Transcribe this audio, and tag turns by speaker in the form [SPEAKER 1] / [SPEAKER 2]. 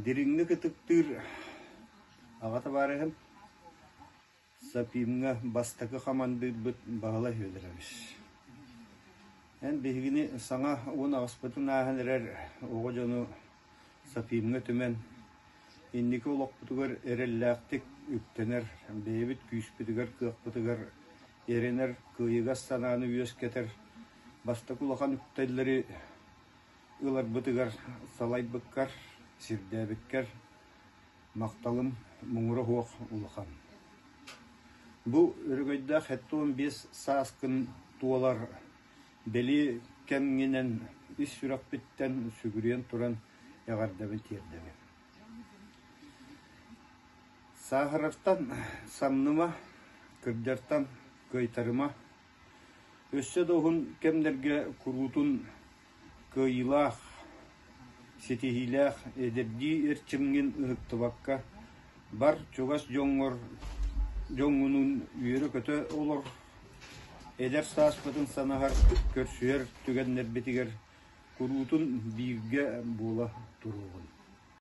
[SPEAKER 1] Дириҥник ытыктыыр аҕа табаарыһым Сапимҥа бастакы хамандыырбыт Баһылай Федорович. Эн биһигини саҥа 18-ын ааһан эрэр оҕо дьону Сапимҥа түмэн, инники олохпутугар эрэллээхтик үктэнэр, бэйэбит күүспүтүгэр-кыахпытыгар эрэнэр кыайыгас санааны үөскэтэр бастакы улахан үктэллэри ыларбытыгар салайбыккар, сирдээбиккэр махталым муҥура суох улахан. Бу өрөгөйдөөх 75 сааскын туолар бэлиэ кэмҥинэн ис сүрэхпиттэн сүгүрүйэн туран эҕэрдэбин тиэрдэбин. Сааһырартан самныма, кырдьартан кыайтарыма, Өссө да уһун кэмнэргэ куруутун кыайыылаах, ситиһиилээх эдэрдии эрчимҥин ыһыктыбакка, бар чугас дьоҥҥор дьоҥҥунуун үөрэ-көтө олор, эдэр сааспытын санаһар, көрсүһэр түгэннэрбитигэр куруутун бииргэ буола туруоҕун.